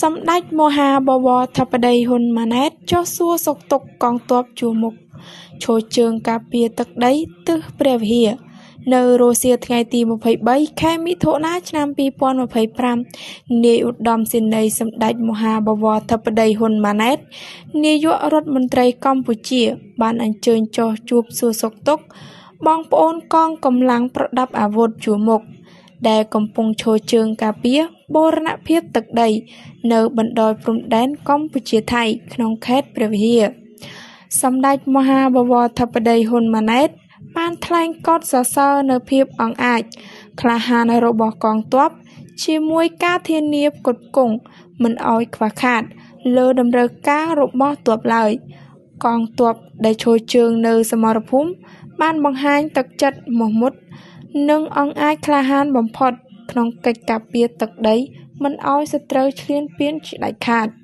សម្តេចមហាបវរធិបតី ហ៊ុន ម៉ាណែត ចុះសួរសុខទុក្ខកងទ័ពជួរមុខ ឈរជើងការពារទឹកដីទិសព្រះវិហារ នៅរសៀលថ្ងៃទី 23 ខែមិថុនា ឆ្នាំ 2025 នាយឧត្តមសេនីយ៍សម្តេចមហាបវរធិបតី ហ៊ុន ម៉ាណែត នាយករដ្ឋមន្ត្រីកម្ពុជា បានអញ្ជើញចុះជួបសួរសុខទុក្ខបងប្អូនកងកម្លាំងប្រដាប់អាវុធជួរមុខ ដែលកំពុងឈរជើងការពារបូរណភាពទឹកដី នៅបណ្ដោយព្រំដែនកម្ពុជា-ថៃ ក្នុងខេត្តព្រះវិហារ។ សម្តេចមហាបវរធិបតី ហ៊ុន ម៉ាណែត បានថ្លែងកោតសរសើរនូវភាពអង់អាចក្លាហានរបស់កងទ័ព ជាមួយការធានាផ្គត់ផ្គង់មិនឱ្យខ្វះខាត លើតម្រូវការរបស់ទ័ពឡើយ។ កងទ័ពដែលឈរជើងនៅសមរភូមិ បានបង្ហាញទឹកចិត្តមោះមុត និងអង់អាចក្លាហានបំផុតក្នុងកិច្ចការពារទឹកដីមិនឱ្យសត្រូវឈ្លានពានជាដាច់ខាត។